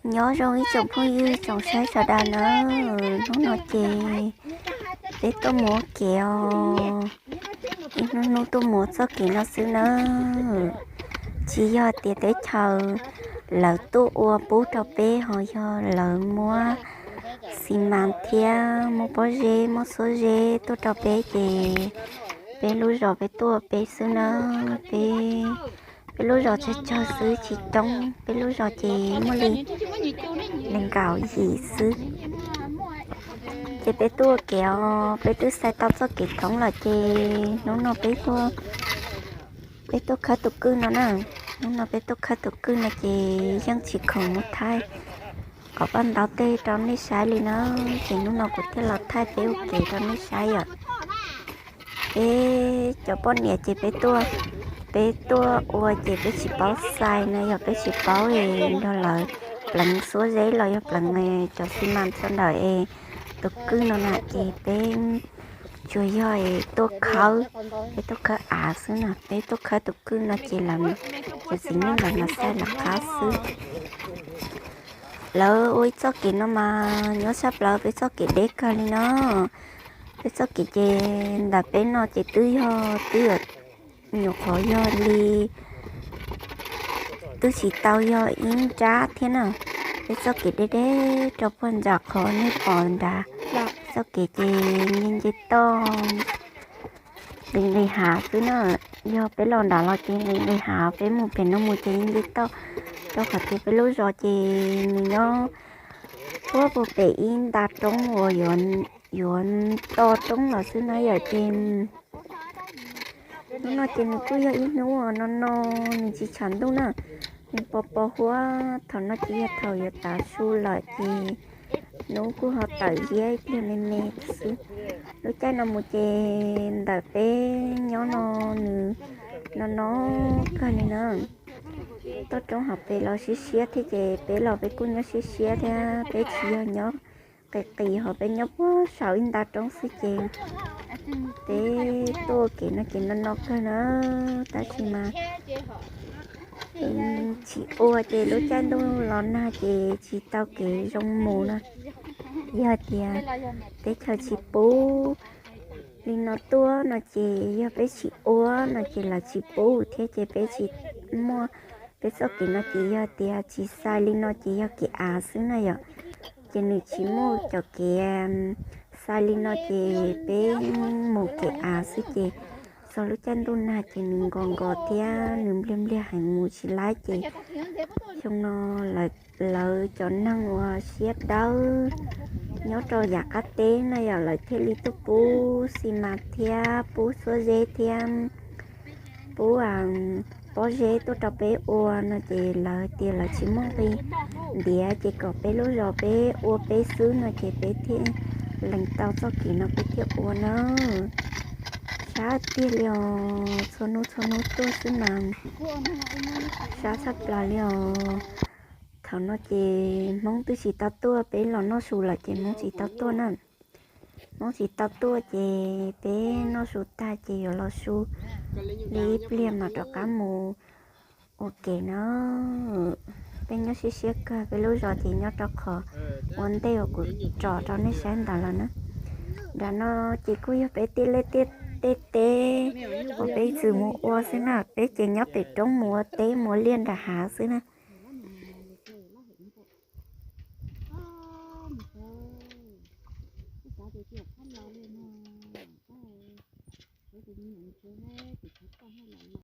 Nyob zoo ib tsoom phooj ywg tsoom saib sawv daws na, hnub no ces peb tuaj mus ua ke os, ib hnub hnub tuaj mus ua txoj kev no xwb na. Tsis yog tias teb chaws lawv tuaj ua pub rau peb, ho yog lawv muab xi mas thiab muab pob zeb muab xuab zeb tuaj rau peb ces peb lub zos peb tuaj peb xwb na. Peb, peb lub zos tsawg tsawg xwb tsis coob, peb lub zos ces muaj li nees nkaum yim xwb. Ces peb tuaj ua ke os, peb twb xaiv tau txoj kev thoob lawm ces hnub no peb tuaj, peb tuaj khawb tus kwj no na. Hnub no peb tuaj khawb tus kwj no ces yeej tsis khoom mus thaij qhov paj ntaub tej rau nej saib li na. Ces hnub no kuv thiaj los thaij peb ua ke rau nej saib yom. Peb cov poj niam ces peb tuaj, peb tuaj ua ces peb tsis paub xais na, yog peb tsis paub nrog lawv pleev xuab zeb los yog pleev cov xi mas txog ntawm es tus kwj no na ces peb tsuas yog tuaj khawb, peb tuaj khawb av xwb na, peb tuaj khawb tus kwj no ces lawv, cov txiv neej lawv mas xais lawv qab xwb. Lawv ua ib txoj kev no mas nyob sab plaws peb txoj kev deb kawg li no. Peb txoj kev ces ntawm peb no ces twb yog twb yuav nyuam qhuav yog li, twb tsis tau yog ib nrab thiab na. Peb txoj kev deb deb rau puag nram qhov nej pom nrad. Txoj kev ces nce nce toj nqis nqis hav xwb na. Yog peb los nram los ces nqis nqis hav, peb mus pem no mus ces nce nce toj, rau qhov tias peb lub zos ces nws nyob puag puag pem ib nta roob uas yuav to roob los xwb na yom. Ces hnub no ces nws kuj yog ib hnub no no, nws tsis tshav ntuj na, nws pos pos huab. Thaum no ces yog thaum yuav tav su lawm ces hnub kuj ho tawm ziab ib pliag me me xwb. Lub caij no mus ces ntawm peb nyob no nws no no kawg li na. Toj roob hauv pes los siab siab thiab ces peb los peb kuj nyob siab siab thiab, peb tsis yog nyob qis qis, ho peb nyob puag saum ib nta roob xwb ces peb tuaj ua kev no ces no no kawg na. Tab sis mas tsis ua ces lub caij ntuj los nag ces tsis tau kev zoo mus na. Yog tias teb chaws tsis pub li no tuaj no ces yog peb tsis ua no ces lawv tsis pub thiab ces peb tsis muaj. Peb txoj kev no ces yog tias tsis xais li no ces yog kev av xwb na yom. Ces nws tsis muaj cov kev xais li no ces peb mus kev av xwb ces txog lub caij ntuj nag ces nws nkos nkos thiab nws npliag npliag heev mus tsis laib ces xyoo no lawv cov neeg uas siab dawb nyob rau yav qab teb na yom, lawv thiaj li tuaj pub xi mas thiab pub xuab zeb thiab pub pob zeb tuaj rau peb ua no ces lawv tias lawv tsis muaj nqi ntiav ces kom peb lub zos peb ua peb xwb no ces peb thiaj lees tau txoj kev no peb thiaj ua na. Sab tiag li os, txhua hnub txhua hnub tuaj xwb mas sab tshaj plaws li os. Thaum no ces Hmoob twb tsis tau tuaj, peb los noj su lawm ces Hmoob tsis tau tuaj na. Hmoob tsis tau tuaj ces peb noj su tag ces yuav los su li ib pliag mas rov qab mus ua ke na. Peb nyob siab siab kawg, peb lub zos ces nyob rau qhov ua ntej uas kuv tsom rau nej saib ntawd lawm na. Nram no ces kuj yog peb tij lej tej teb uas peb txwm mus ua xwb na, peb ces nyob pem roob mus ua teb mus ua liaj nram hav xwb na.